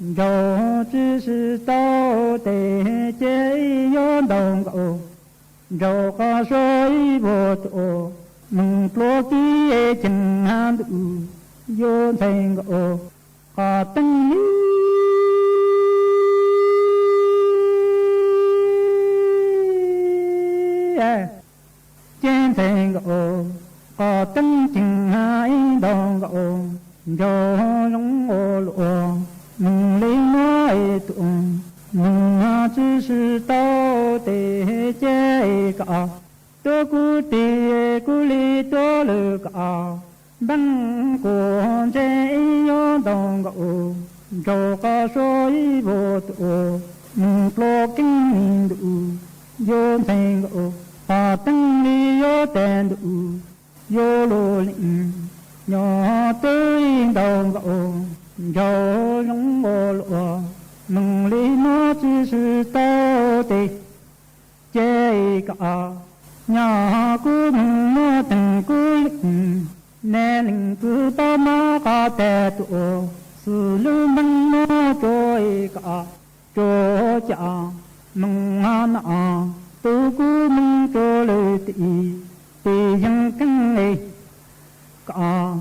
nraug tsi sib tau tes ces yuav ntaus nkaus, nraug qab suav ib vuag tuam, moog pluav kib ceeg ntuj yuav ntxhee nkaus, qhov teeb li ces ntxhee nkaus, qhov teeb ceeg ib ntaus nkaus, nraug zoo ua luaj, moog li nuav es tuam, moog tsi sib tau tes ces koj tuav kuv tes, kuv li tuav lwm koj, npeeb kuas ntse ib yuav ntaus nkaus, nraug qab suav ib vuag tuam, moog pluav keeb ntuj yuav ntxhee nkaus, qhov teeb li yuav tag ntuj yuav luaj li, nyob twb ib ntaus nkaus, nraug zoo ua luaj, moog li nuav tsi sib tau tes ces koj, nyob kuv moog muab teeg kuv li, neb leej twg pab mab qab tag tuam, xws lub npeeb muab tsuav koj, tsuav cas moog no, tug kuv moog tsuav lwm tim, tim yeej keeb li koj,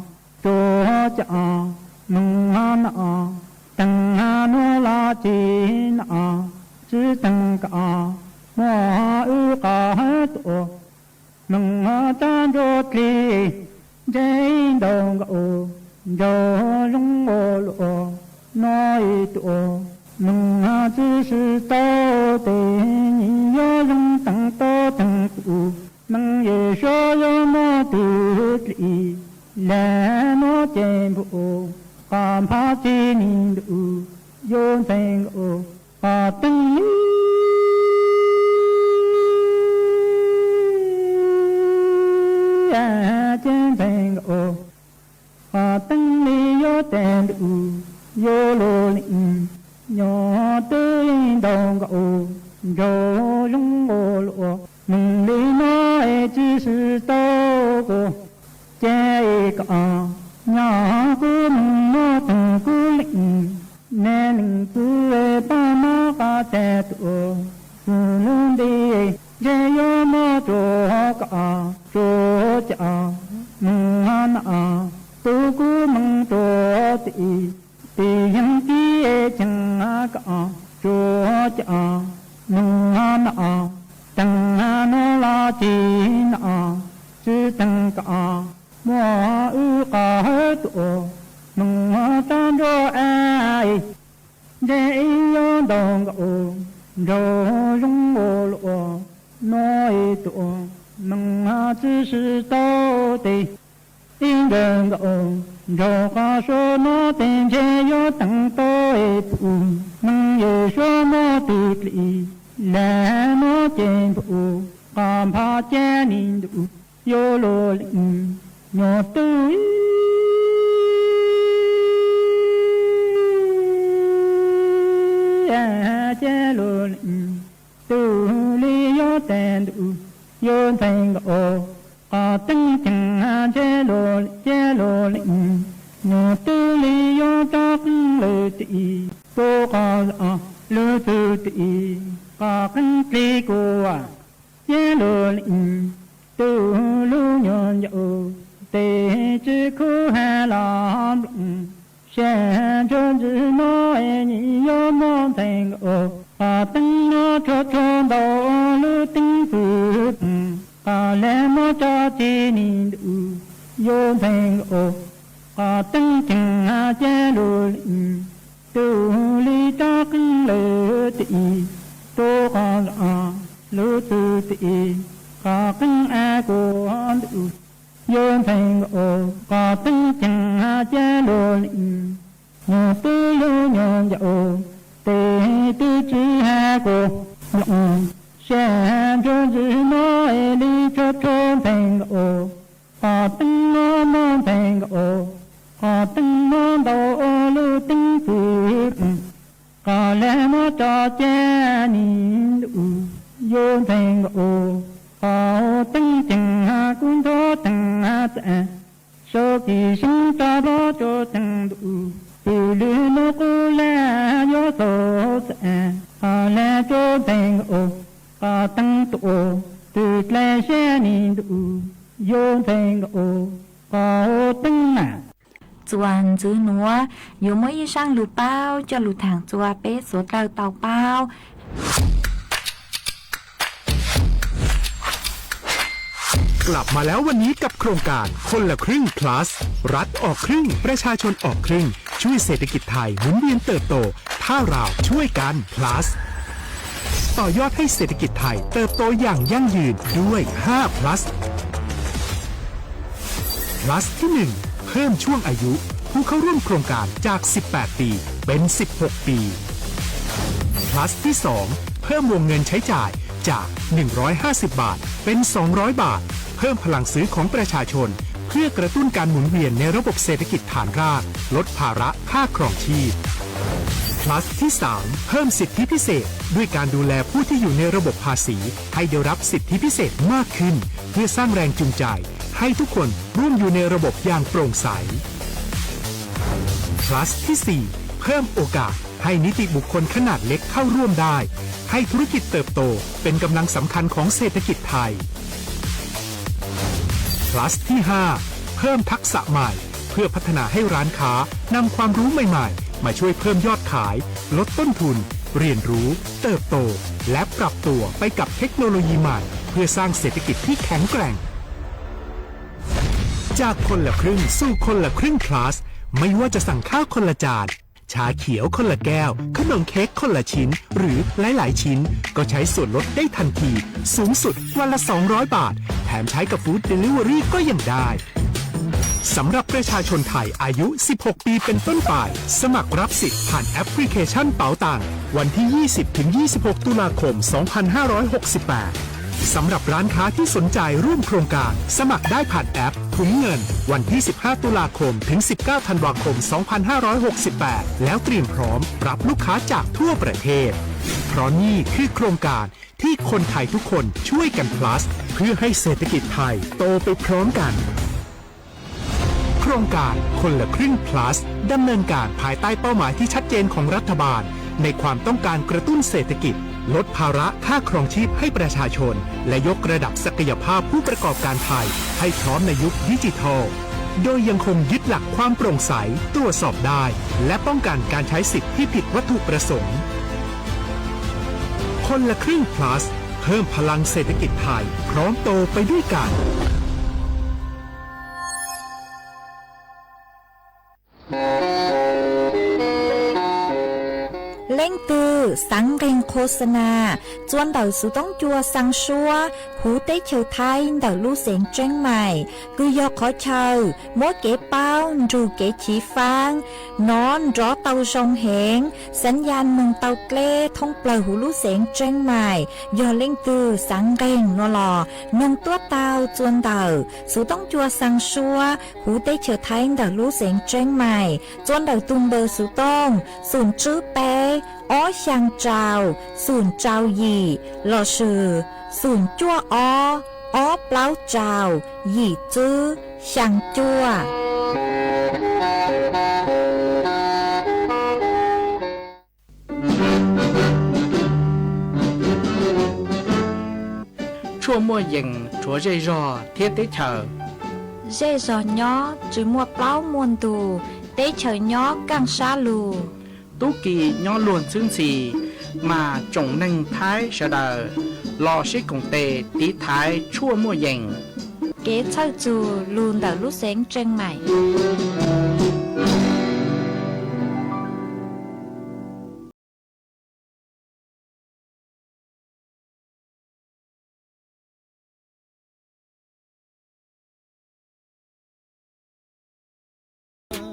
tsuav cas moog no, teeg nuav los tsi no, tsi teeg koj, muab wb qab hawv tuam, moog rab nruab dlig, ntse ib ntaus nkaus, nraug zoo ua luaj, nuav ib tuam, moog tsi sib tau tes, nyiam yuav zoo teeg tau teeg kuv, meej Yexus yuav muab tug dlig, lag nuav ces npum, qhov nphav ci ni ntuj yuav ntxhee nkaus, qhov teeb li ces ntxhee nkaus, qhov teeb li yuav tag ntuj yuav luaj li, nyob twb ib ntaus nkaus, nraug zoo ua luaj, moog li nuav es tsi sib tau kuv ces koj, nyob kuv moog muab teeg kuv li, neb leej twg pab mab qab tag tuam, xws lub nti ntse yuav muab tsuav koj, tsuav cas moog no, tug kuv moog tsuav tim, tim yeej kib ceeg koj, tsuav cas moog no, teeg nuav los tsi no, tsi teeg koj, muab wb qab hawv tuam, moog rab nruab a, ntse ib yuav ntaus nkaus, nraug zoo ua luaj, nuav ib tuam, moog tsi sib tau tes, ib ntaus nkaus, nraug qab suav nuav tes ntse yuav teeg tau es pum, meej Yexus muab tug dlig, lag nuav ces npum, qhov nphav ci ni ntuj yuav luaj li, nyob twb ces luaj li, twg li yuav tag ntuj yuav ntxhee nkaus, qhov teeb ceeg ntse luaj li ces luaj li, nyob twg li yuav rov qeej lwm tim, tug qhov zam lub txwv tim, qhov qeej dlig kuv ces luaj li, tug lub nyuam ncaus tes tsi khuv has los nplooj, sab ntsuag ntsis nuav es nyiam yuav muab ntxhee nkaus, qhov teeb nuav rhuav rhuav ntau lub teeb txwv, qhov lag muab tso ci ni ntuj yuav ntxhee nkaus, qhov teeb ceeg ces luaj li, twg li rov qeej lwm tim, tug qhov zam lub txwv tim, qhov qeej a kuv ntuj yuav ntxhee nkaus, qhov teeb ceeg ces luaj li, nyob twg lub nyuam ncaus tes twb tsi has kuv nplooj, sab ntsuag ntsis nuav es li rhuav rhuav ntxhee nkaus, qhov teeb nuav muab ntxhee nkaus, qhov teeb nuav ntau ua lub teeb txwv, qhov lag muab tso ci ni ntuj yuav ntxhee nkaus, qhov teeb ceeg kuv nthuav teeg tas, sau kis seeb rov plob rua teeg ntuj, pw lwg nuav qub lag Txo xav, qhov laj cuab ntxeeg nkaus, qhov teeb tuaj, twb dlai siab ni ntuj, yuav ntxeeg nkaus, qhov hauv teeb mas. Txuas ntxiv nuav, yuav muaj ib zaaj lug paub coj lug thaam txua peb suav dlawg tau paub. กลับมาแล้ววันนี้กับโครงการคนละครึ่ง plus รัฐออกครึ่ง ประชาชนออกครึ่ง ช่วยเศรษฐกิจไทยหมุนเวียนเติบโต ถ้าเราช่วยกัน plus ต่อยอดให้เศรษฐกิจไทยเติบโตอย่างยั่งยืนด้วย ห้า plus plus ที่ หนึ่ง เพิ่มช่วงอายุผู้เข้าร่วมโครงการจาก สิบแปด ปี เป็น สิบหก ปี plus ที่ สอง เพิ่มวงเงินใช้จ่ายจาก หนึ่งร้อยห้าสิบ บาท เป็น สองร้อย บาท เพิ่มพลังซื้อของประชาชน เพื่อกระตุ้นการหมุนเวียนในระบบเศรษฐกิจฐานราก ลดภาระค่าครองชีพ plus ที่ สาม เพิ่มสิทธิพิเศษ ด้วยการดูแลผู้ที่อยู่ในระบบภาษี ให้ได้รับสิทธิพิเศษมากขึ้น เพื่อสร้างแรงจูงใจ ให้ทุกคนร่วมอยู่ในระบบอย่างโปร่งใส plus ที่ สี่ เพิ่มโอกาสให้นิติบุคคลขนาดเล็กเข้าร่วมได้ ให้ธุรกิจเติบโตเป็นกำลังสำคัญของเศรษฐกิจไทย plus ที่ ห้า เพิ่มทักษะใหม่ เพื่อพัฒนาให้ร้านค้านำความรู้ใหม่ๆ มาช่วยเพิ่มยอดขาย ลดต้นทุน เรียนรู้ เติบโต และปรับตัวไปกับเทคโนโลยีใหม่ เพื่อสร้างเศรษฐกิจที่แข็งแกร่ง จากคนละครึ่งสู่คนละครึ่ง plus ไม่ว่าจะสั่งข้าวคนละจาน ชาเขียวคนละแก้ว ขนมเค้กคนละชิ้น หรือหลายๆ ชิ้น ก็ใช้ส่วนลดได้ทันที สูงสุดวันละ สองร้อย บาท แถมใช้กับ Food Delivery ก็ยังได้ สำหรับประชาชนไทยอายุ สิบหก ปีเป็นต้นไป สมัครรับสิทธิ์ผ่านแอปพลิเคชันเป๋าตัง วันที่ ยี่สิบ ถึง ยี่สิบหก ตุลาคม สองพันห้าร้อยหกสิบแปด สำหรับร้านค้าที่สนใจร่วมโครงการ สมัครได้ผ่านแอปถุงเงิน วันที่ สิบห้า ตุลาคม ถึง สิบเก้า ธันวาคม สองพันห้าร้อยหกสิบแปด แล้วเตรียมพร้อมรับลูกค้าจากทั่วประเทศ เพราะนี่คือโครงการที่คนไทยทุกคนช่วยกัน plus เพื่อให้เศรษฐกิจไทยโตไปพร้อมกัน โครงการคนละครึ่ง plus ดำเนินการภายใต้เป้าหมายที่ชัดเจนของรัฐบาล ในความต้องการกระตุ้นเศรษฐกิจ ลดภาระค่าครองชีพให้ประชาชน และยกระดับศักยภาพผู้ประกอบการไทยให้พร้อมในยุคดิจิทัล โดยยังคงยึดหลักความโปร่งใส ตรวจสอบได้ และป้องกันการใช้สิทธิ์ที่ผิดวัตถุประสงค์ คนละครึ่ง plus เพิ่มพลังเศรษฐกิจไทย พร้อมโตไปด้วยกัน Leej twg xaav nqeeg khos xas nas txua ntawm xuv toob cua xaa suab huv teb chaws Thaib ntawm lub xeev Tseeb Mais, kws yog qhov chaw muab kev paub nrug kev chiv faab nov nrov tau zoo heev, xaav yaj moog tau dleb thoob plawg huv lub xeev Tseeb Mais. Yog leej twg xaav nqeeg no los noog tuab taug txua ntawm xuv toob cua xaa suab huv teb chaws Thaib ntawm lub xeev Tseeb Mais, txua ntawm tug npawb xuv tooj xoom tswb peb ob xyaa rau xoom rau yim lossis xoom cuaj ob ob plaub rau yim tswb xyaa cuaj. Tshuaj muaj yees rhuav zej zog thiab teb chaws. Zej zog nyob tsis muaj plaub muaj ntug, teb chaws nyob kaaj sab lug. Tub ki nyob luag ntxhwb ntxhi, mas tsoom neeg Thaib sawv daws los sib koom tes tiv thaiv tshuaj muaj yees. Kev txhawj txug lug ntawm lub xeev Tseeb Mais.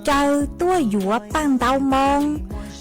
Caw tuaj yuav paaj ntaub moob.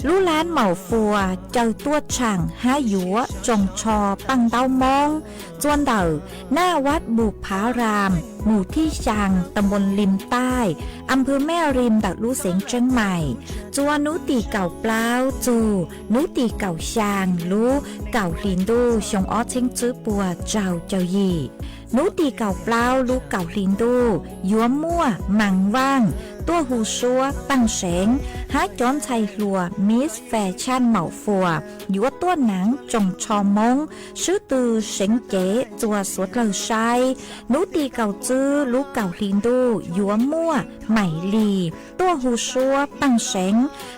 Lub lab Maum Fuas caw tuaj tshaam hab yuav tsoos tsho paaj ntaub moob txua ntawm naj vaj Npus Phav Ram, mus thib xyaa, ta npoo Lim Taij, a phwv Mej Rim ntawm lub xeev Tseeb Mais, txua nub tim kaum plaub txug nub tim kaum xyaa lub kaum hli ntuj xyoo ob txheeb tswb puas rau caum yim. Nub tim kaum plaub lub kaum hli ntuj yuav muaj Maas Vaaj tuaj hu suab paaj seev, hab cov ntxhais hluas Miss Fashion Maum Fuas yuav tuaj naav tsoos tsho Moob, swb twg seev cev txuas suav dlawg saib. Nub tim kaum tswb lub kaum hli ntuj yuav muaj Maim Lis tuaj hu suab paaj seev,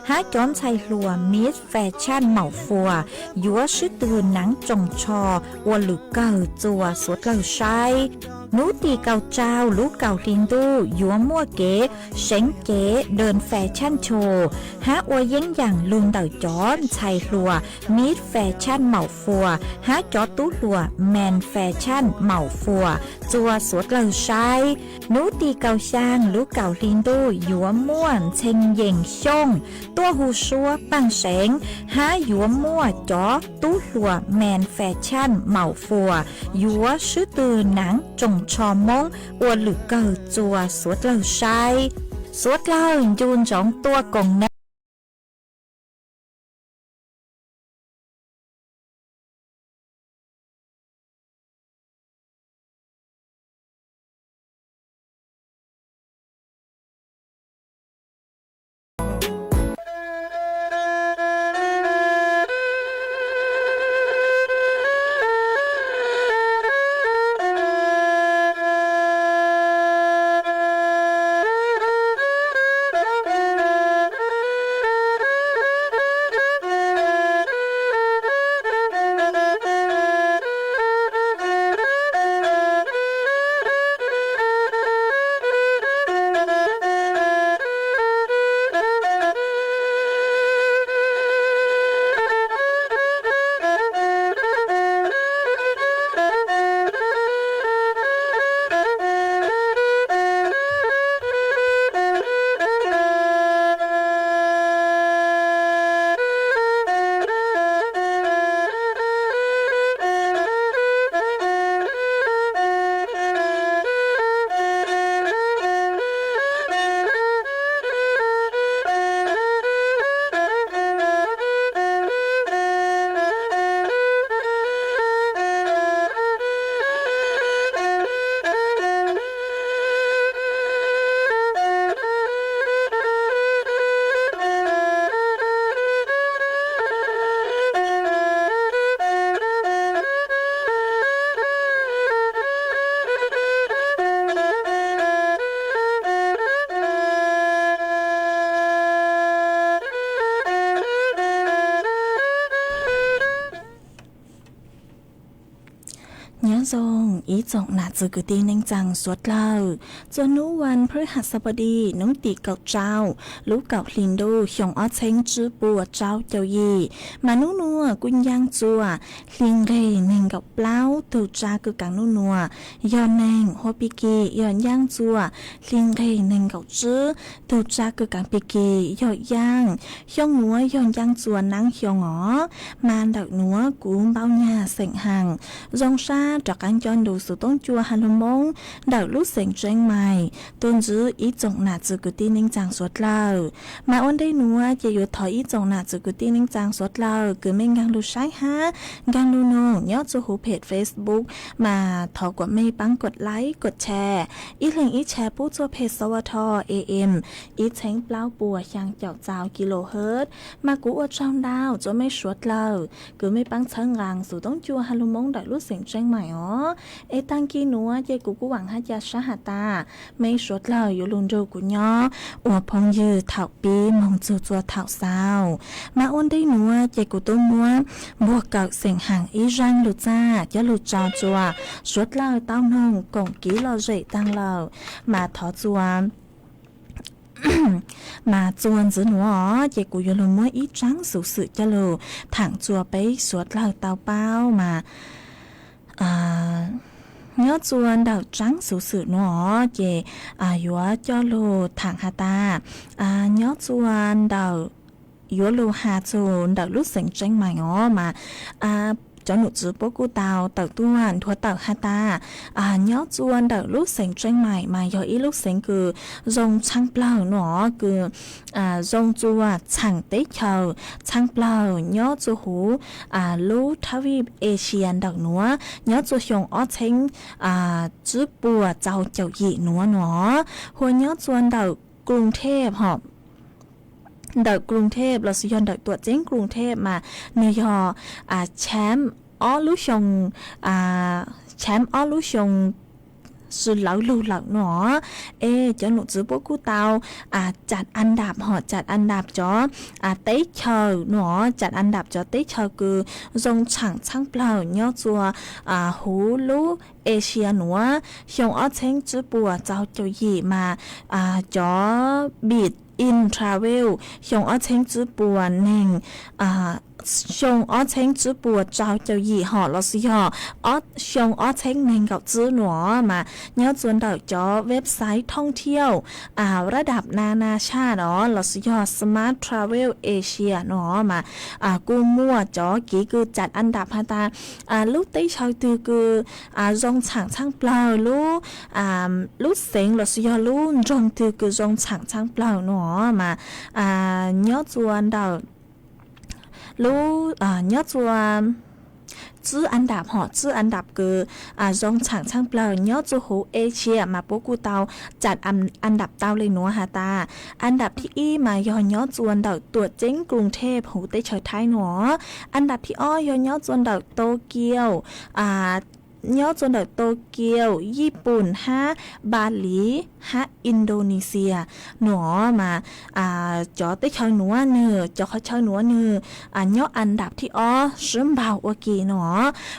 hab cov ntxhais hluas Miss Fashion Maum Fuas yuav swb twg naav tsoos tsho ua lwm kawg txuas suav dlawg saib. Nub tim kaum rau lub kaum hli ntuj yuav muaj kev seev cev Dee Fashion Show, hab ua yeeb yaam lug ntawm cov ntxhais hluas Miss Fashion Maum Fuas hab cov tub hluas Men Fashion Maum Fuas txuas suav dlawg saib. Nub tim kaum xyaa lub kaum hli ntuj yuav muaj Ntxhee Yees Xyooj tuaj hu suab paaj seev, hab yuav muaj cov tub hluas Men Fashion Maum Fuas yuav swb twg naav tsoos tsho Moob ua lwm kawg txuas suav dlawg saib. Suav dlawg ncu ntsoov tuaj koom nev. Nyob zoo ib tsoom nam txwv kwv tij neej tsaa suav dlawg, txuas nub vas phwv has xab pab di nub tim kaum rau lub kaum hli ntuj xyoo ob txheeb tsib puas rau caum yim, mas nub nuav kuj ncaaj txuas hli nqeg neeg nkaum plaub tug tsa kws kaam nub nuav yog neeg, hua pig kis yog ncaaj txuas hli nqeg neeg nkaum tsib tug tsa kws kaam pig kis yog yaaj. Xyoo nuav yog ncaaj txuas naab xyoo os, mas ntawm nuav kuv npau nyag xeem haas zoo sab rov qaab nco ntu xuv toob cua ha lug Moob ntawm lub xeev Tseeb Mais tuaj ntsib ib tsoom nam txwv kwv tij neej tsaa suav dlawg. Mas ua ntej nuav ces yuav thov ib tsoom nam txwv kwv tij neej tsaa suav dlawg kws mej nkaag lug saib hab nkaag lug noog nyob txug huv phem Facebook, mas thov kuas mej paab kod like kod share, ib leeg ib share pub txug peg xov a tho am ib txheeb plaub puas xyaa caum txau kilohertz. Mas kuv ua tsaug ntau rua mej suav dlawg kws mej paab txhawb nqaa xuv toob cua ha lug Moob ntawm lub xeev Tseeb Mais os. Es taag kis nuav ces kuv kuj vaam hab ca sab has tas mej suav dlawg yuav lug nrug kuv nyob ua phooj ywg thaum pib moog txug txua thaum xaus. Mas ua ntej nuav ces kuv tuaj muab npuag kawm xeem haas ib zaaj lug txaj coj lug tso rua suav dlawg tau noog koom kiv lom zem taag lawm. Mas thov txua mas txua ntxiv nuav os ces kuv yuav lug muab ib tsaab xuv xwm coj lug thaam rua peb suav dlawg tau paub mas nyob txua ntawm tsaab xuv xwm nuav os ces yuav coj lug thaam has tas nyob txua ntawm yuav lug has txug ntawm lub xeev Tseeb Mais os mas cov num tswv puab kuj tau tawm tuaj nthuav tawm has tas nyob txua ntawm lub xeev Tseeb Mais mas yog ib lub xeev kws zoo tshaaj plawg nuav os, kws zoo txua txheem teb chaws tshaaj plawg nyob txua huv lub thab vij Asia ntawm nuav nyob txua xyoo ob txheeb tsib puas txau caum yim nuav nuav os. Hua nyob txua ntawm Kruv Thej hos, ntawm Kruv Thej los sis yog ntawm Tuam Ceeb Kruv Thej mas nws yog cham ob lub xyoo, cham ob lub xyoo sw lawv lug lawm no. Es cov nom tswv puab kuj tau cam an dab hos cam an dab cov teb chaws no, cam an dab cov teb chaws kws zoo tshaam txhaab plawg nyob tsua huv lub Asia nuav. Xyoo ob txheeb tswb puas rau caum yim mas cov Bit In Travel xyoo ob txheeb tswb puas neeg, xyoo ob txheeb tswb puas rau caum yim hos los sis yog xyoo ob txheeb neeg nkaum tswb no mas nyob tsua ntawm cov website thoob thiauj rab dab na na saj no los sis yog Smart Travel Asia no mas kuj muaj cov kev kws cam an dab has tas lub teb chaws twg kws zoo tshaam txhaab plawg, lub, lub xeev los sis yog lub nroog twg kws zoo tshaam txhaab plawg no mas nyob tsua ntawm lub, nyob tsua tswb an dab hos tswb an dab kws zoo tshaam txhaab plawg nyob tsua huv Asia mas puab kuj tau cam an dab tau le nuav has tas an dab thib ib mas yog nyob tsua ntawm Tuam Ceeb Kruv Thej huv teb chaws Thaib no. An dab thib ob yog nyob tsua ntawm Tokyo, nyob tsua ntawm Tokyo, Yiv Pun hab Bali hab Indonesia no mas cov teb chaws nuav nwg, cov qhov chaw nuav nwg nyob an dab thib ob sib npaug ua ke no.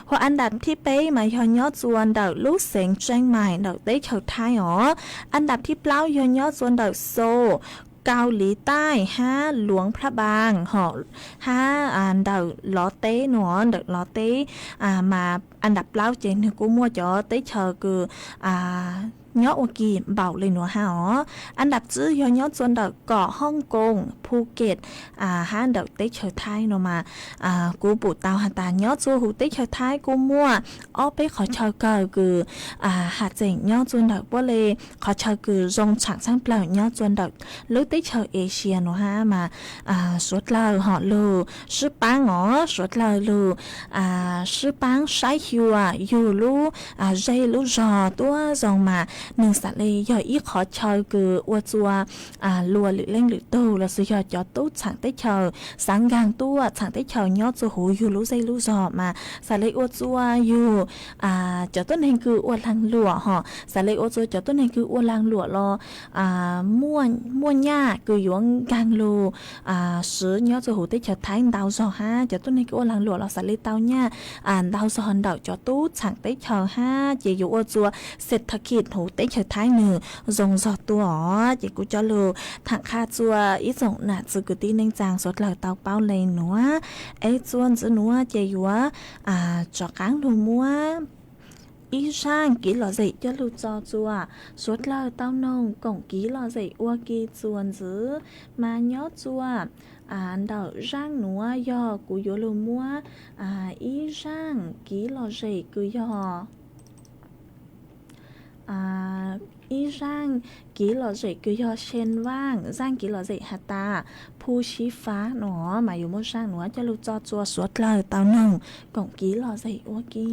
Hos an dab thib peb mas yog nyob tsua ntawm lub xeev Chiang Mai ntawm teb chaws Thaib os. An dab thib plaub yog nyob tsua ntawm Seoul, Kaus Lim Taij hab Luang Prabang hos hab ntawm Lov Teb no, ntawm Lov Teb mas an dab plaub ces nwg kuj muaj cov teb chaws kws nyob ua ke npaum le nuav hab os. An dab tswb yog nyob tsua ntawm kom Hong Kong, Phuket hab ntawm teb chaws Thaib no mas kuv pum tau has tas nyob tsua huv teb chaws Thaib kuj muaj ob peb qhov chaw kawg kws has tseem nyob tsua ntawm puab le qhov chaw kws zoo tshaam txhaab plawg nyob tsua ntawm lub teb chaws Asia no hab mas suav dlawg hom lug sib paab os, suav dlawg lug sib paab saib xyuas yug lub zej lub zog tuab zoo mas nwg xam le yog ib qhov chaw kws ua tsua luas lwm leej lwm tug los sis yog cov tub tshaam teb chaws xaav nkaag tuaj tshaam teb chaws nyob tsua huv yug lub zej lub zog mas xam le ua tsua yug cov tuab neeg kws ua laag luam hos xam le ua tsua cov tuab neeg kws ua laag luam los muaj nyaj kws yuav nkaag lug siv nyob tsua huv teb chaws Thaib ntau zog hab cov tuab neeg kws ua laag luam los xam le tau nyaj ntau zog ntawm cov tub tshaam teb chaws hab ces yuav ua tsua xet tha khit huv teb chaws Thaib nwg zoo zog tuaj os. Ces kuv coj lug thaam qha tsua ib tsoom nam txiv kwv tij neej tsaa suav dlawg tau paub le nuav. Es tsua ntxiv nuav ces yuav rov qaab lug muab ib zaaj kev lom zem coj lug tso tsua suav dlawg tau noog koom kev lom zem ua ke tsua ntxiv. Mas nyob tsua ntawm zaaj nuav yog kuv yuav lug muab ib zaaj kev lom zem kws yog ib zaaj kev lom zem kws yog Shen Vaaj, zaaj kev lom zem has tas Phu Sib Fab no mas yuav muab zaaj nuav coj lug tso tsua suav dlawg tau noog koom kev lom zem ua ke.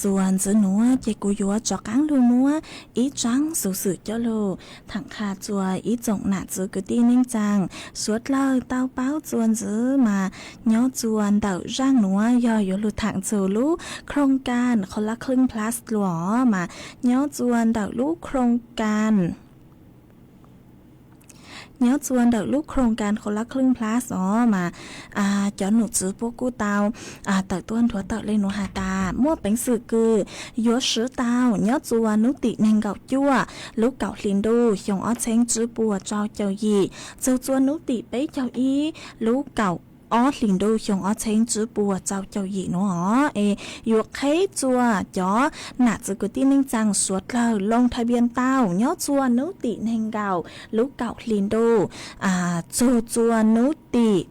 Txuas ntxiv nuav ces kuv yuav rov qaab lug muab ib tsaab xuv xwm coj lug thaam qha txuas ib tsoom nam txwv kwv tij neej tsaa suav dlawg tau paub txuas ntxiv mas nyob txuas ntawm zaaj nuav yog yuav lug thaam txug lub โครงการคนละครึ่ง plus lug os mas nyob txuas ntawm lub โครงการ nyob txuas ntawm lub โครงการคนละครึ่ง plus os mas cov num txwv puab kuj tau tawm tuaj nthuav tawm le nuav has tas muaj peev xwm kws yuav swv tau nyob txuas nub tim neeg nkaum cuaj lub kaum hli ntuj xyoo ob txheeb tsib puas rau caum yim txug txuas nub tim peb caug ib lub kaum ob hli ntuj xyoo ob txheeb tsib puas rau caum yim nuav os es yuav qheb txuas cov nam txwv kwv tij neej tsaa suav dlawg ลงทะเบียน tau nyob txuas nub tim neeg nkaum lub kaum hli ntuj txug txuas nub tim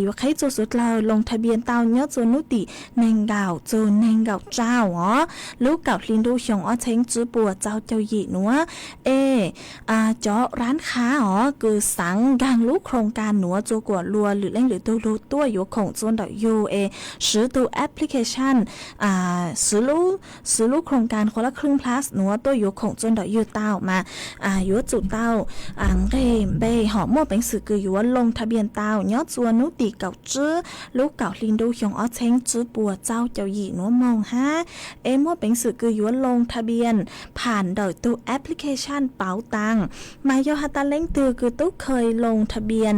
yuav qheb txuas suav dlawg ลงทะเบียน tau nyob txuas nub tim neeg nkaum txug neeg nkaum rau os lub kaum hli ntuj xyoo ob txheeb tsib puas rau caum yim nuav es cov ร้านค้า os kws xaav nkaag lub โครงการ nuav txuas kuas luas lwm leej lwm tug lug tuaj yuav khoom txuas ntawm yug es swv tug application swv lub โครงการคนละครึ่ง plus nuav tuaj yuav khoom txuas ntawm yug tau mas yuav tsum tau nqeg npe hom muaj peev xwm kws yuav ลงทะเบียน tau nyob txuas nub tim kaum tsib lub kaum hli ntuj xyoo ob txheeb tsib puas rau caum yim nuav moog hab es muaj peev xwm kws yuav ลงทะเบียน pham ntawm tug application เป๋าตัง mas yog has tas leej twg kws tub khaws ลงทะเบียน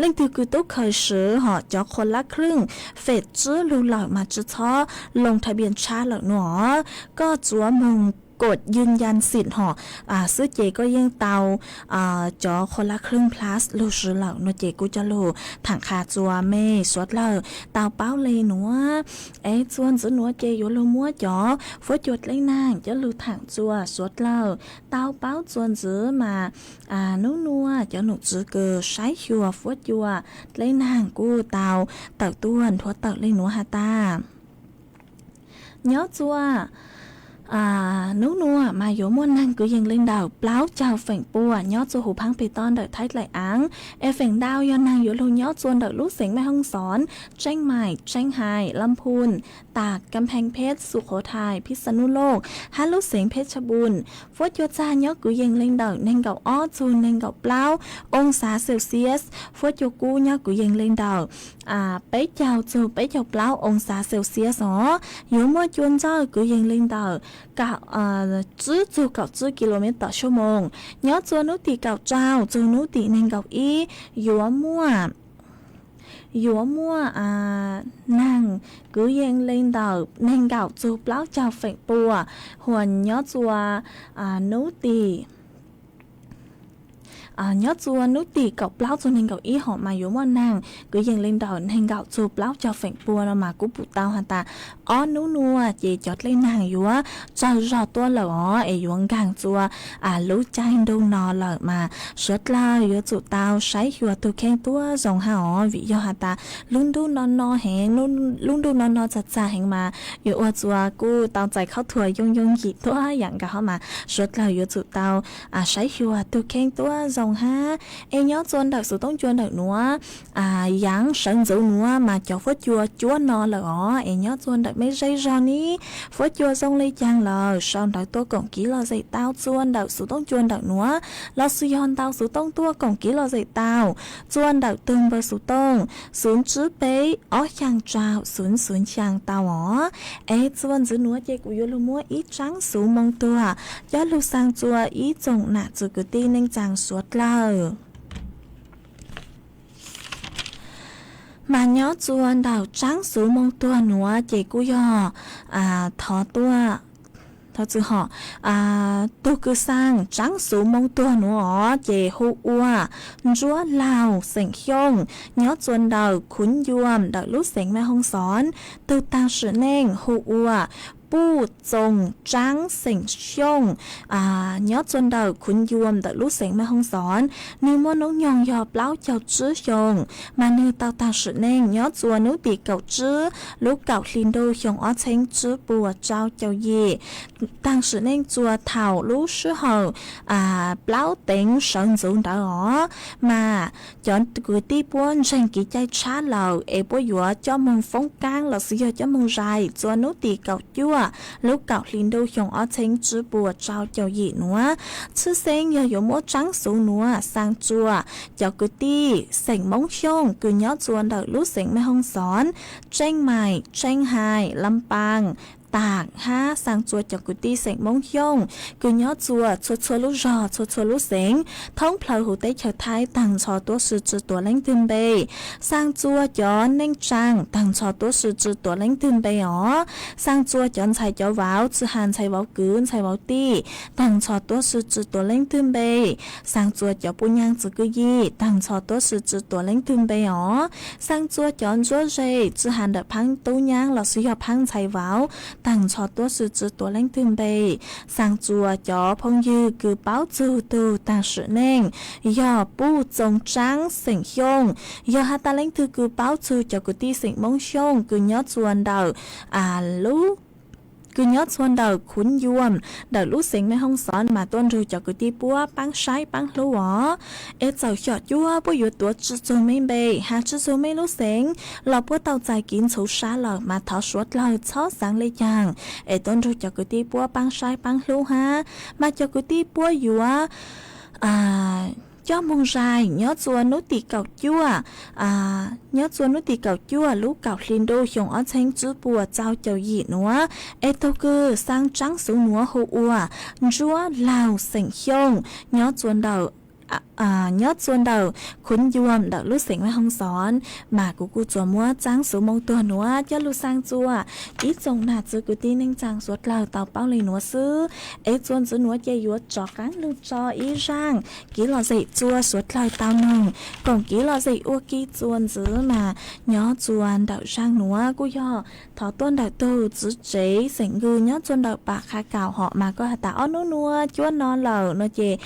leej twg kws tub khaws swv hom cov คนละครึ่ง phase tsib lug lawm mas tsi txhob ลงทะเบียน tshab lawm nuav os koj tsuav moog กดยืนยันสิทธิ์ hom xwb ces koj yeej tau cov คนละครึ่ง plus lug swv lawm nuav ces kuv coj lug thaam qha txuas mej suav dlawg tau paub le nuav es txuas ntxiv nuav ces yuav lug muab cov fuab cua dleb naag coj lug thaam txuas suav dlawg tau paub txuas ntxiv mas nub nuav cov num txwv kws saib xyuas fuab cua dleb naag kuj tau tawm tuaj nthuav tawm le nuav has tas nyob txuas nub nuav mas yuav muaj naag kwv yees le ntawm plaub caug feem pua nyob txuas huv phaab peg toj ntawm Thaib Dlaim Aav es feem ntau yog naag yuav lug nyob txuas ntawm lub xeev Mej Hoob Xoob, Tseeb Maim, Tseeb Hais, Laj Phun, tas Kam Pheej Pheb, Xu Qhuv Thais, Phij Xa Nuj Looj hab lub xeev Phej Tshaj Npun. Fuab cua txag nyob kwv yees le ntawm neeg nkaum ob txug neeg nkaum plaub oo xav Celsius, fuab cua kub nyob kwv yees le ntawm peb caug txug peb caug plaub oo xav Celsius os. Yuav muaj cua ntsawj kwv yees le ntawm tsib txug kaum tsib ki lo mev tom sub moos. Nyob txuas nub tim kaum rau txug nub tim neeg nkaum ib yuav muaj yuav muaj naag kwv yees le ntawm neeg nkaum txug plaub caug feem pua, huas nyob txuas nub tim nyob txuas nub tim kaum plaub txug neeg nkaum ib hom mas yuav muaj naag kwv yees le ntawm neeg nkaum txug plaub caug feem pua no mas kuv pum tau has tas ob nub nuav ces cov dlej naag yuav tsawg zog tuaj lawm os es yuav nkaag txuas lub caij ntuj no lawm mas suav dlawg yuav tsum tau saib xyuas tug kheej tuab zoo hab os vim yog has tas lub ntuj no no heev, lub ntuj no no txag txag heev mas yuav ua txuas kuj tau txais khaub thuas yoo yoo yim tuab yaam nkaus hab mas suav dlawg yuav tsum tau saib xyuas tug kheej tuab zoo hab. Es nyob txuas ntawm xuv toob cua ntawm nuav yaav sawv ntxuv nuav mas cov fuab cua cuab no lawm os es nyob txuas ntawm mej zej zog ni fuab cua zoo le caag lawm sau ntawv tuaj koom kev lom zem tau txuas ntawm xuv toob cua ntawm nuav lossis yog ntau xuv toob tuaj koom kev lom zem tau txuas ntawm tug npawb xuv toob xuv tsib peb ob xyaa rau xuv xuv xyaa tau os. Es txuas ntxiv nuav ces kuv yuav lug muab ib tsaab xuv moo tuag coj lug xaa txuas ib tsoom nam txwv kwv tij neej tsaa suav dlawg. Mas nyob txuas ntawm tsaab xuv moo tuag nuav ces kuj yog thov tuaj, thov txwm hom, tug kws xaa tsaab xuv moo tuag nuav os ces hu ua Ntsuab Laug xeem Xyooj nyob txuas ntawm Khuv Yuam ntawm lub xeev Mej Hoob Xoob. Tug taag sim neej hu ua Puj Txoos Tsaab xeem Xyooj nyob txuas ntawm Khuv Yuam ntawm lub xeev Mej Hoob Xoob. Nwg muaj noob nyoog yog plaub caug tsib xyoos, mas nwg tau taag sim neej nyob txuas nub tim kaum tsib lub kaum hli ntuj xyoo ob txheeb tsib puas rau caum yim. Taag sim neej txuas thaum lub sij hawm plaub teev sawv ntxuv ntawd os. Mas cov kwv tij puab ntseeg kev cai tshab lawm es puab yuav coj moog foob kaab lossis yog coj moog zais txua nub tim kaum cuaj lub kaum hli ntuj xyoo ob txheeb tsib puas rau caum yim nuav. Tshwj xeeb yog yuav muab tsaab xuv nuav xaa txua cov kwv tij xeem Moob Xyooj kws nyob txua ntawm lub xeev Mej Hoob Xoob, Tseej Maim, Tseej Hais, Lam Paas, Taam hab xaa txua cov kwv tij xeem Moob Xyooj kws nyob txua txhua txhua lub zog txhua txhua lub xeev thoob plawg huv teb chaws Thaib taag nrho tuab si tsi tuav leej twg npe. Xaa txua cov neej tsaa taag nrho tuab si tsi tuav leej twg npe os. Xaa txua cov ntxhais cov vauv, tsi has ntxhais vauv kwv ntxhais vauv tij, taag nrho tuab si tsi tuav leej twg npe. Xaa txua cov puj nyaab txwv kwj yig, taag nrho tuab si tsi tuav leej twg npe os. Xaa txua cov ntsuab ze, tsi has ntawm phaab tub nyaab lossis yog phaab ntxhais vauv, taag nrho tuab si tsi tuav leej twg npe. Xaa txua cov phooj ywg kws paub txug tug taag sim neej yog Puj Txoov Tsaab xeem Xyooj, yog has tas leej twg kws paub txug cov kwv tij xeem Moob Xyooj kws nyob txua ntawm lub kws nyob txhua ntawm Khuv Yuam ntawm lub xeev Mej Hoob Xoob mas tuaj nrug cov kwv tij puab paab saib paab hlub os. Es txawm xyom cuab puab yuav tuav tsi txug mej npe has tsi txug mej lub xeev los puab tau txais kev ntxhuv sab lawm mas thov suav dlawg txhob xaav le caag es tuaj nrug cov kwv tij puab paab saib paab hlub hab. Mas cov kwv tij puab yuav coj moog zais nyob txua nub tim kaum cuaj, nyob txua nub tim kaum cuaj lub kaum hli ntuj xyoo ob txheeb tsib puas rau caum yim nuav. Es tug kws xaa tsaab xuv nuav hu ua Ntsuab Laug xeem Xyooj nyob txua ntawm nyob txua ntawm Khuv Yuam ntawm lub xeev Mej Hoob Xoob. Mas kuv kuj tsuas muab tsaab xuv moo tuag nuav coj lug xaa txua ib tsoom nam txiv kwv tij neej tsaa suav dlawg tau paub le nuav xwb. Es txuas ntxiv nuav ces yuav rov qaab lug tso ib zaaj kev lom zem txua suav dlawg tau noog koom kev lom zem ua ke txuas ntxiv mas nyob txua ntawm zaaj nuav kuj yog thov tuaj ntawm tug txiv tsev xeem Nkws nyob txua ntawm Pam Qha Kaum hom mas koj has tas ob nub nuav cuab no lawm no ces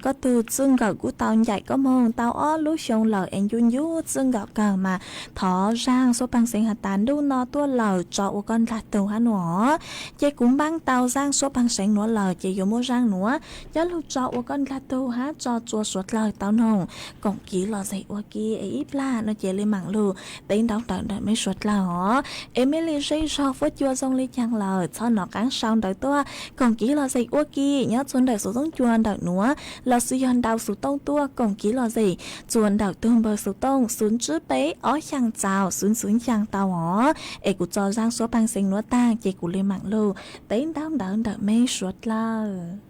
koj tug txwj nkawm kuj tau ncaim koj moog tau ob lub xyoo lawm es ncu ncu txwj nkawm kawg mas thov zaaj suav paag xeev has tas ntuj no tuaj lawm tso ua koj ndlag tug hab nuav. Ces kuv npaab tau zaaj suav paag xeev nuav lawm ces yuav muab zaaj nuav coj lug tso ua koj ndlag tug hab tso txua suav dlawg tau noog koom kev lom zem ua ke es ib plag no ces le maam lug teb ntaub ntawv ntawm mej suav dlawg os. Es mej le zej zog fuab cua zoo le caag lawm txhob nov qaab sau ntawv tuaj koom kev lom zem ua ke nyob txua ntawm xuv tooj cua ntawm nuav lossis yog ntaus xuv tooj tuaj koom kev lom zem txua ntawm tug npawb xuv tooj xuv tsib peb ob xyaa txaus xuv xuv xyaa tau os. Es kuv tso zaaj suav paag xeev nuav taag ces kuv le maam lug teb ntaub ntawv ntawm mej suav dlawg.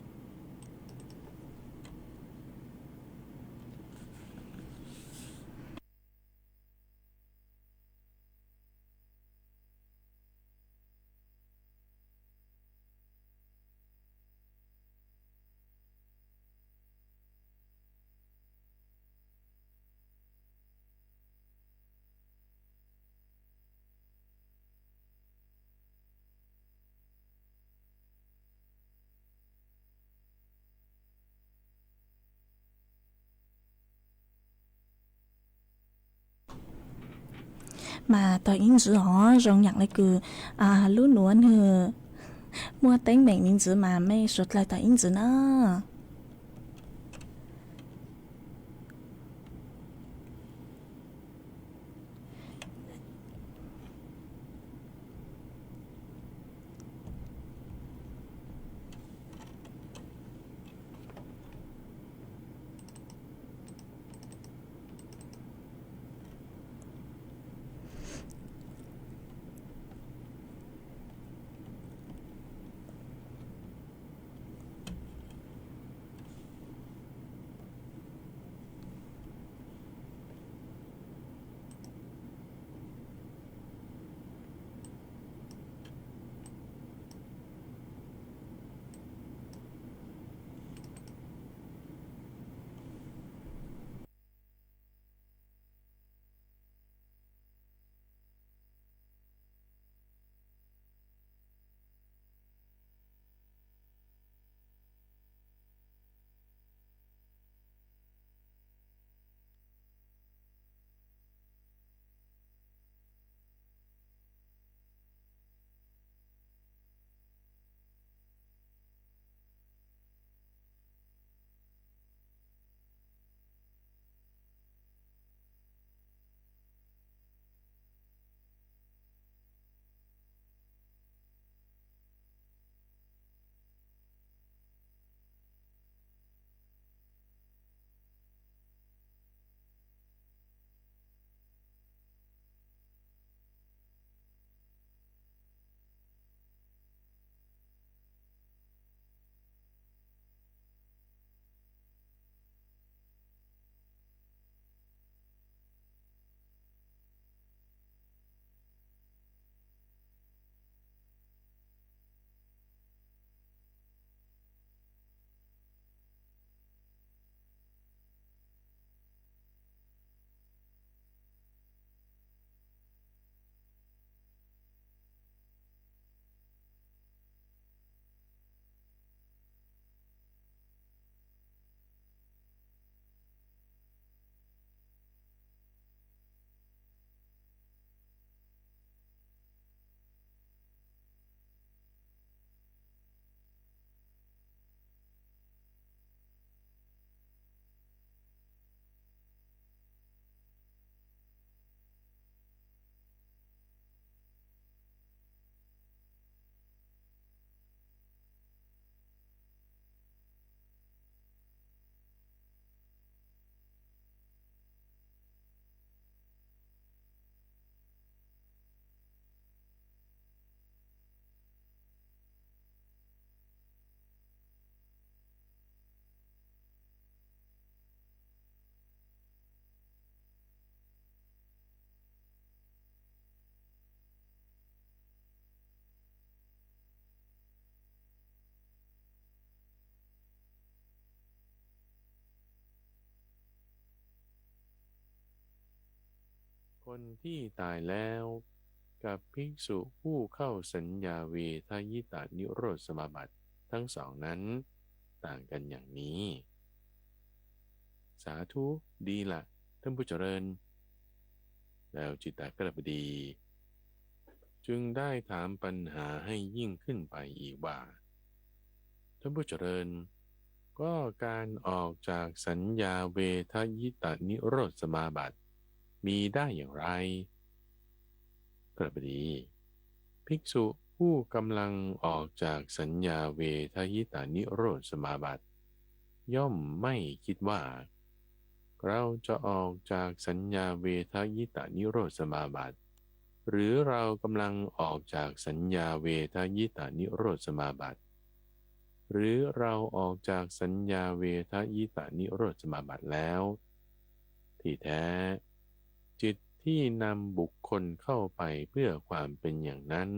Mas tog ib ntsis os, zoo yaam le kws lub nuav nwg muaj teeb meem me ntsis mas mej suav dlawg tog ib ntsis na. คนที่ตายแล้วกับภิกษุผู้เข้าสัญญาเวทยิตานิโรธสมาบัติทั้งสองนั้นต่างกันอย่างนี้ สาธุ ดีละ ท่านผู้เจริญ แล้วจิตตคฤหบดี จึงได้ถามปัญหาให้ยิ่งขึ้นไปอีกว่า ท่านผู้เจริญ ก็การออกจากสัญญาเวทยิตานิโรธสมาบัติมีได้อย่างไร กฤหบดี ภิกษุผู้กำลังออกจากสัญญาเวทยิตานิโรธสมาบัติ ย่อมไม่คิดว่า เราจะออกจากสัญญาเวทยิตานิโรธสมาบัติ หรือเรากำลังออกจากสัญญาเวทยิตานิโรธสมาบัติ หรือเราออกจากสัญญาเวทยิตานิโรธสมาบัติแล้ว ที่แท้ จิตที่นำบุคคลเข้าไปเพื่อความเป็นอย่างนั้น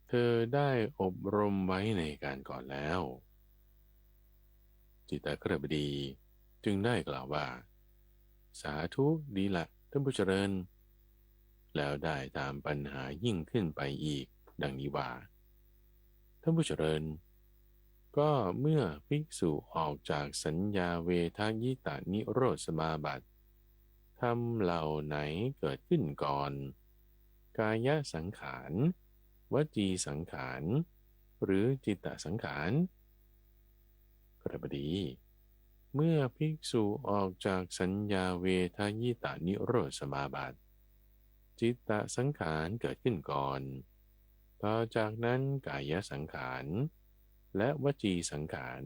เธอได้อบรมไว้ในการก่อนแล้ว จิตตคฤหบดีจึงได้กล่าวว่า สาธุ ดีละ ท่านผู้เจริญ แล้วได้ถามปัญหายิ่งขึ้นไปอีก ดังนี้ว่า ท่านผู้เจริญ ก็เมื่อภิกษุออกจากสัญญาเวทยิตานิโรธสมาบัติ ธรรมเหล่าไหนเกิดขึ้นก่อน กายสังขาร วจีสังขาร หรือจิตตสังขาร กฤหบดี เมื่อภิกษุออกจากสัญญาเวทยิตานิโรธสมาบัติ จิตตสังขารเกิดขึ้นก่อน ต่อจากนั้นกายสังขาร และวจีสังขาร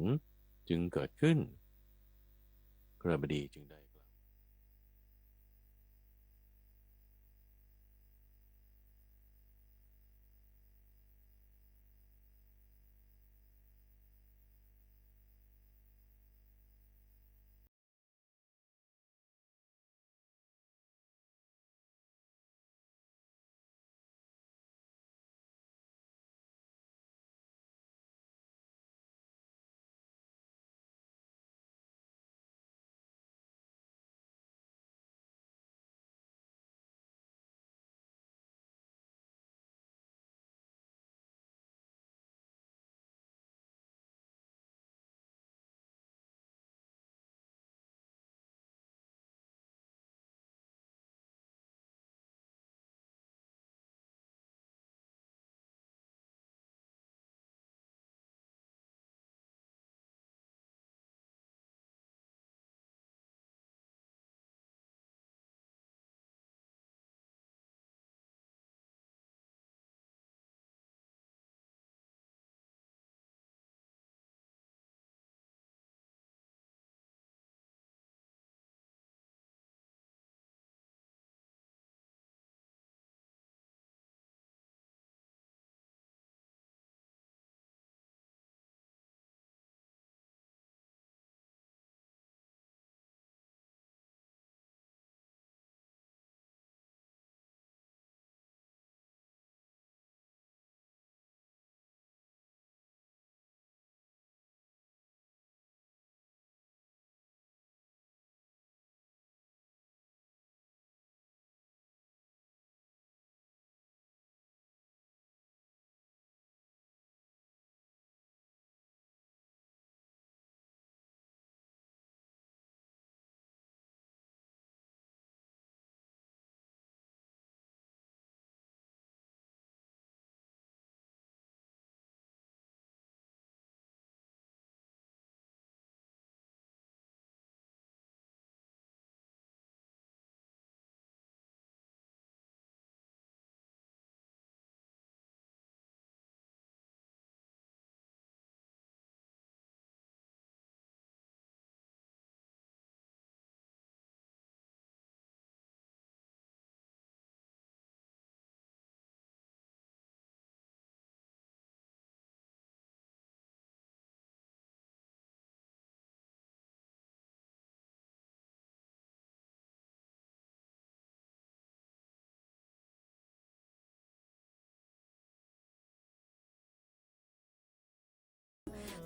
จึงเกิดขึ้น กฤหบดีจึงได้กล่าว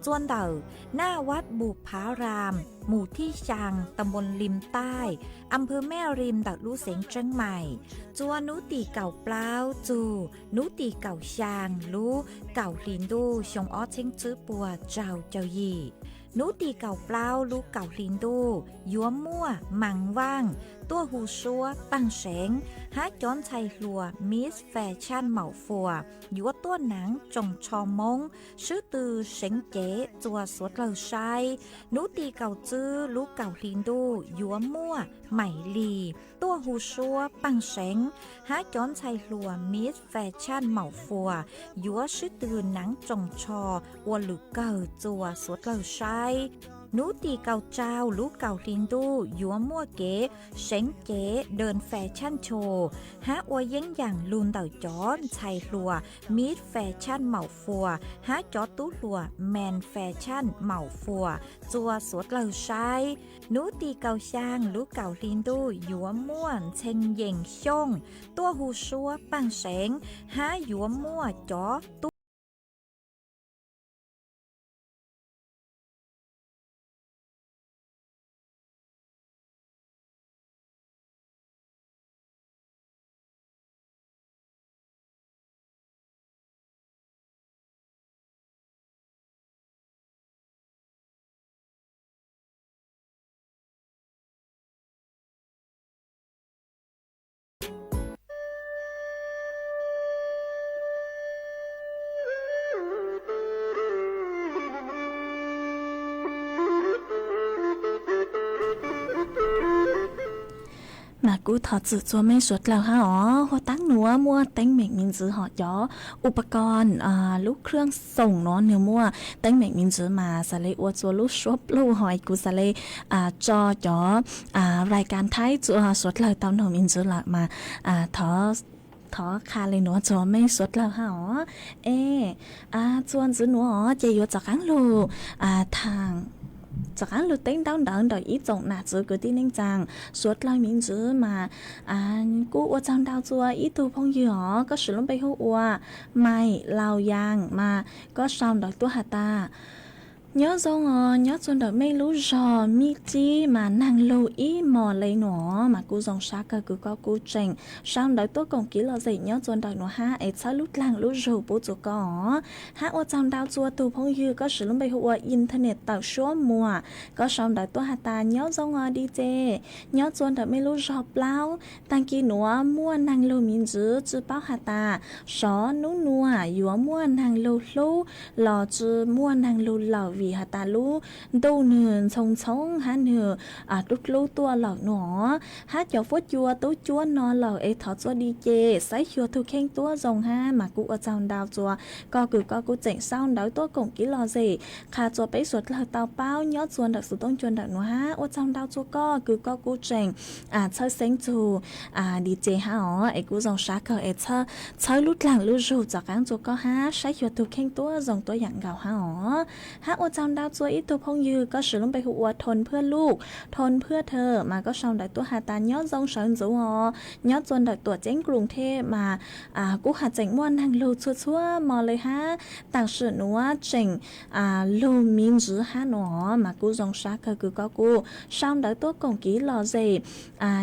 Txua ntawm Naj Vaj Npus Phav Ram, mus thib xyaa, ta npoo Lim Taij, a phwv Mej Rim ntawm lub xeev Tseeb Mais. Txua hnub tim kaum plaub txug hnub tim kaum xyaa lub kaum hli ntuj xyoo ob txheeb tsib puas rau caum yim. Hnub tim kaum plaub lub kaum hli ntuj yuav muaj Maas Vaaj tuaj hu suab paaj seev hab cov ntxhais hluas Miss Fashion Maum Fuas yuav tuaj naav tsoos tsho Moob swb tw seev cev txua suav dlawg saib. Hnub tim kaum tsib lub kaum hli ntuj yuav muaj Maim Lis tuaj hu suab paaj seev hab cov ntxhais hluas Miss Fashion Maum Fuas yuav swb tw naav tsoos tsho ua lwm kawg txua suav dlawg saib. Hnub tim kaum rau lub kaum hli ntuj yuav muaj kev seev cev Dee Fashion Show hab ua yeeb yaam lug ntawm cov ntxhais hluas Miss Fashion Maum Fuas hab cov tub hluas Man Fashion Maum Fuas txua suav dlawg saib. Hnub tim kaum xyaa lub kaum hli ntuj yuav muaj Ntxhee Yees Xyooj tuaj hu suab paaj seev hab yuav muaj cov tub Mas kuv thov txim txua mej suav dlawg hab os, huab taab nuav muaj teeb meem miv ntxwv hom cov u pa ko, lub khwj xoom nuav nwg muaj teeb meem miv ntxwv mas xaav le ua txua lub suab pluj hos kuv xaav le tso cov rai kas thaib txua suav dlawg tau noog miv ntxwv lawm mas thov qha le nuav txua mej suav dlawg hab os. Es txua ntxiv nuav os ces yuav rov qaab lug thaam, rov qaab lug teb ntaub ntawv ntawm ib tsoom nam txwv kwv tij neej tsaa suav dlawg miv ntxwv mas kuj ua tsaug ntau txua ib tug phooj ywg os, koj swv lub npe hu ua Maim Laus Yaas mas koj sau ntawv tuaj has tas, nyob zoo os, nyob txua ntawm mej lub zog Mib Tsib mas naag lug ib mos le nuav mas kuj zoo sab kawg kws koj kuj tseem sau ntawv tuaj koom kev lom zem nyob txua ntawm nuav hab es txhawb lub dlaag lub zug pub txua koj os. Hab ua tsaug ntau txua tug phooj ywg koj swv lub npe hu ua Internet tawm suab muag, koj sau ntawv tuaj has tas, nyob zoo os D J, nyob txua ntawm mej lub zog Plaub, taag kis nuav muaj naag lug miv ntxwv tsi paub has tas sov nub nuav yuav muaj naag lug hlub los tsi muaj naag lug lawm vim has tas lub ntuj nwg ntxhoo ntxhoo hab nwg dlub dlub tuaj lawm nuav. Hab cov fuab cua tub cuab no lawm es thov txua D J saib xyuas tug kheej tuab zoo hab mas kuj ua tsaug ntau txua koj kws koj kuj tseem sau ntawv tuaj koom kev lom zem qha txua peb suav dlawg tau paub nyob txua ntawm xuv tooj cua ntawm nuav hab ua tsaug ntau txua koj kws koj kuj tseem txhawb xeeb txug D J hab os, es kuj zoo sab kawg es txhawb lub dlaag lub zug rov qaab txua koj hab saib xyuas tug kheej tuab zoo tuab yaam nkaus hab os. Hab ua tsaug ntau txua ib tug phooj ywg koj swv lub npe hu ua Thoo Phwaj Luj, Thoo Phwaj Thawm mas koj sau ntawv tuaj has tas nyob zoo sawv ntxuv os, nyob txua ntawm Tuam Ceeb Kruv Theb mas kuj has tseem muaj naag lug txhua txhua mo le hab tam sim nuav tseem lug miv ntxwv hab nuav mas kuj zoo sab kawg kws koj kuj sau ntawv tuaj koom kev lom zem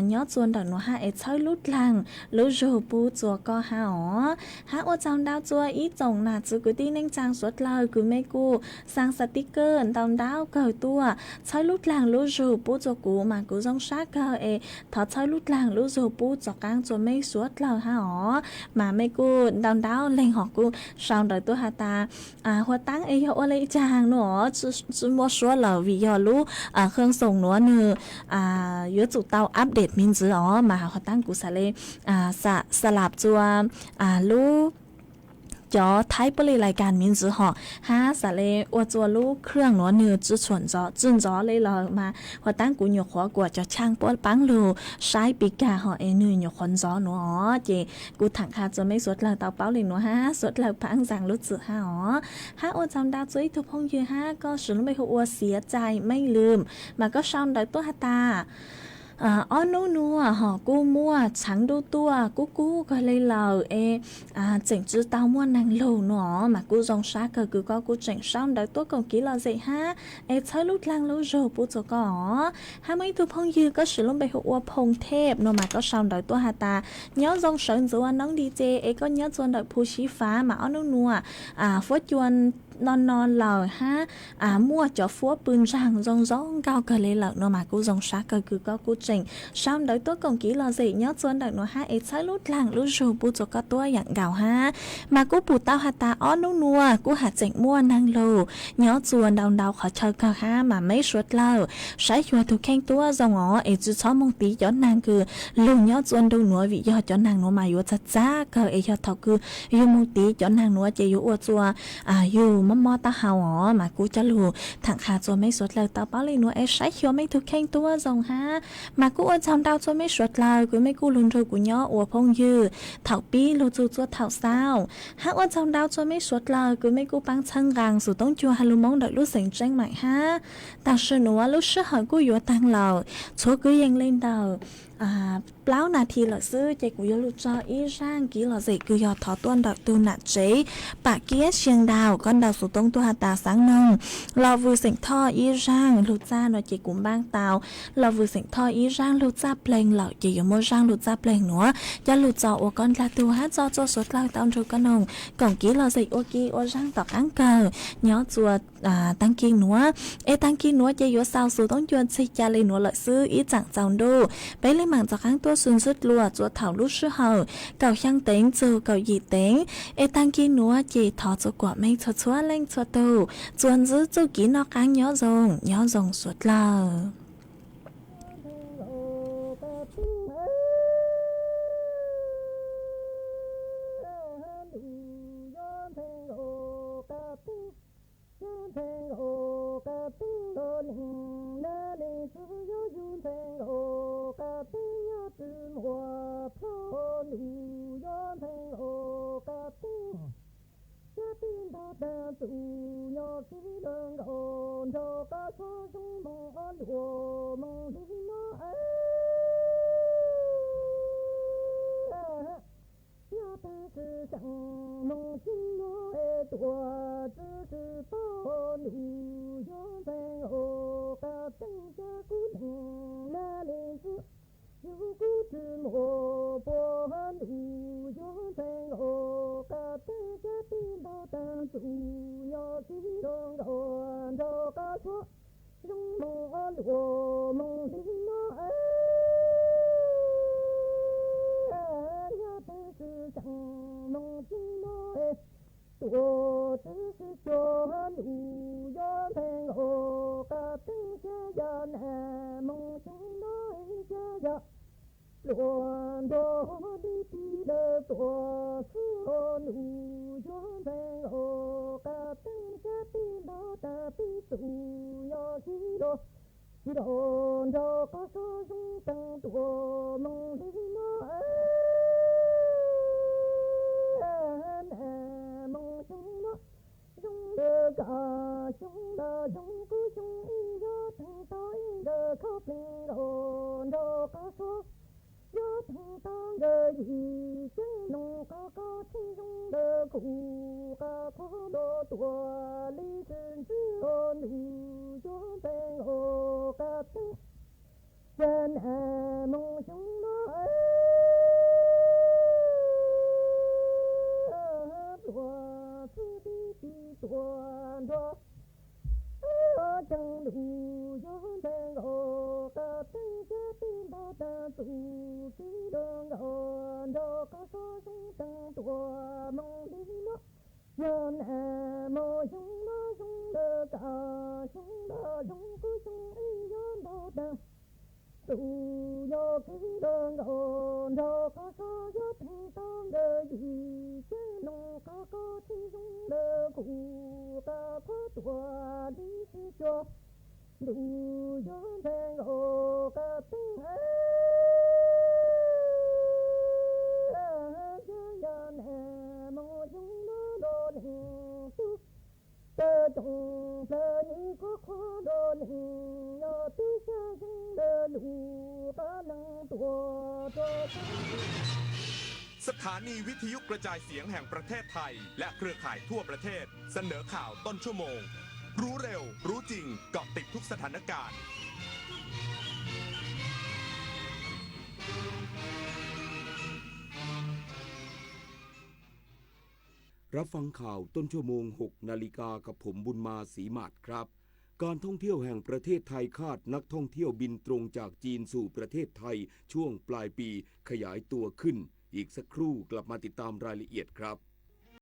nyob txua ntawm nuav hab es txhawb lub dlaag lub zug pub txua koj hab os. Hab ua tsaug ntau txua ib tsoom nam txwv kwv tij neej tsaa suav dlawg kws mej kuj xaa xaa tib kawj ntau ntau kawg tuaj txhawb lub dlaag lub zug pub txua kuv mas kuv zoo sab kawg es thov txhawb lub dlaag lub zug pub rov qaab txua mej suav dlawg hab os. Mas mej kuj ntau ntau leeg hos kuj sau ntawv tuaj has tas huab taab es yog ua le caag nuav tsi muaj suab lawm vim yog lub khwj xoom nuav nwg yuav tsum tau update miv ntxwv os mas huab taab kuv xaav le xa lab txua lub cov thaib puab le lais kas miv ntxwv hos hab xaav le ua txua lub khwj nuav nwg tsi tshuam ntxov tsi ntxov le lawm mas huab taab kuv nyuam qhuav kuam cov chaaj puab paab lug saib pi kag hos es nwg nyuam qhuav ntxov nuav os ces kuv thaam qha txua mej suav dlawg tau paub le nuav hab suav dlawg paab zaam lub txim hab os. Hab ua tsaug ntau txua ib tug phooj ywg hab koj swv lub npe hu ua Xiav Cai Meej Lwm mas koj sau ntawv tuaj has tas Ob hnub nuav ho kuj muaj txheev ntuj tuaj kub kub kawg li lawm es tseem tsi tau muaj neeg lug no mas kuj zoo sab kawg kws koj kuj tseem sau ntawv tuaj koom kev lom zem hab es txhawb lub dlaag lub zug pub txug koj os. Hab muaj ib tug phooj ywg koj siv lub npe hu ua Phoo Thej no mas koj sau ntawv tuaj has tas nyob zoo sawv ntxuv noob di ce es koj nyob txua ntawm Phu Sib Fav mas ob hnub nuav fuab cua no no lawm hab muaj cov fuab pw ntsaag zoo zoo nkauj kawg li lawm no mas kuj zoo sab kawg kws koj kuj tseem sau ntawv tuaj koom kev lom zem nyob txua ntawm nuav hab es txhawb lub dlaag lub zug pub txug koj tuab yaam nkaus hab. Mas kuj pum tau has tas ob hnub nuav kuj has tseem muaj neeg lug nyob txua ntau ntau qhov chaw kawg hab mas meb suav dlawg saib xyuas tug kheej tuab zoo os es tsi txhob moog tiv cov neeg kws lug nyob txua ntu nuav vim yog cov neeg nuav mas yuav txag txag kawg es yog thaum kws yug moog tiv cov neeg nuav ces yuav ua txua yug mob mob taub hau os mas kuj coj lug thaam qha txua meb suav dlawg tau paub le nuav es saib xyuas meb tug kheej tuab zoo hab. Mas kuj ua tsaug ntau txua meb suav dlawg kws meb kuj lug nrug kuv nyob ua phooj ywg thaum pib lug txug txua thaum xaus hab ua tsaug ntau txua meb suav dlawg kws meb kuj paab txhawb nqaa xuv toob cua has lug Moob ntawm lub xeev Tseeb Maim hab. Tam sim nuav lub sij hawm kuj yuav taag lawm, txhua kwv yees le ntawm plaub nas this lawm xwb ces kuv yuav lug tso ib zaaj kev lom zem kws yog thov tuaj ntawm tug nam tsev Pam Kiab Sia Ntaus, koj ntaus xuv toob tuaj has tas xaav noog Los Vwm Xeem Thoj ib zaaj lug txaj no ces kuv npaab tau Los Vwm Xeem Thoj ib zaaj lug txaj pleeg lawm ces yuav muaj zaaj lug txaj pleeg nuav coj lug txo ua koj dlaag tug hab txo txua suav dlawg tau nrug koj noog koom kev lom zem ua ke ua zaaj tom qaab kawg nyob txua taag kig nuav. Es taag kig nuav ces yuav xaus xuv toob cua txig ca le nuav lawm xwb ib tsaam txaus ntuj peb le maam rov qaab tuaj sib ntsib dlua txua thaum lub sij hawm kaum xyaa teev txug kaum yim teev. Es taag kig nuav ces thov txua kuam mej txhua txhua leej txhua tug txuas ntxiv txuj kev noj qaab nyob zoo nyob zoo suav dlawg. Cab peb ntaug taag txuj nyog kig lug nkaus nraug qab suab zoo moog ob luam moog li no. Yog taag tsi xyaa moog tsi no es tuam tsi tsi tau ntuj yog ntxhais nkaus qab teej cab kub leeg na le ntxwb. Yug kub tsi muaj puab ntuj yog ntxhais nkaus qab teej cab peb ntaug taag txuj nyog kig lug nkaus nraug qab suab zoo moog ob luam moog li no. Yog taag tsi xyaa moog tsi no es tuam tsi tsi cua ntuj yog ntxhais nkaus qab teej xya yog nam moog xyoo no xya yog pluas ntuj li ti lawm tuam xwb ntuj yog ntxhais nkaus qab teej cab peb ntaug taag peb txuj nyog kig lug nkaus nraug qab suab zoo taag tuam moog li no. Nam moog xyoo no zoo le koj xyoo no zoo kub xyoo ib yog taag tau ib nkawd khab pleeg nkaus nraug qab suab yog taag tau nkawd yim ceeb noog qab qab txheeb zoo le kuv qab qhuab ntuj tuam li tsi ntswb ntuj yog ntxhais nkaus qab teej. Yog nam moog xyoo no pluas xwb tib ti tuam nruag ceeb ntuj yog ntxhais nkaus qab teej cab peb ntaug taag txuj kig lug nkaus nraug qab suab zoo taag tuam moog li no. Yog nam moog xyoo no zoo le koj xyoo no zoo kub xyoo ib yog ntaug taag txuj nyog kig lug nkaus nraug qab suab yog taag tau nkawd yim ceeb noog qab qab txheeb zoo le kuv qab qhuab tuam li tsi cua ntuj yog ntxhais nkaus qab teej. Yog yog nam moog xyoo no nrug leej tub tawg toom plawg nyiaj qhuab qhuab nrug leej yog tub xya xyoo le lug qab สถานีวิทยุกระจายเสียงแห่งประเทศไทยและเครือข่ายทั่วประเทศเสนอข่าวต้นชั่วโมง รู้เร็ว รู้จริง เกาะติดทุกสถานการณ์ รับฟังข่าวต้นชั่วโมง หกนาฬิกา กับผมบุญมา ศรีหมาดครับ การท่องเที่ยวแห่งประเทศไทยคาดนักท่องเที่ยวบินตรงจากจีนสู่ประเทศไทยช่วงปลายปีขยายตัวขึ้น อีกสักครู่กลับมาติดตามรายละเอียดครับ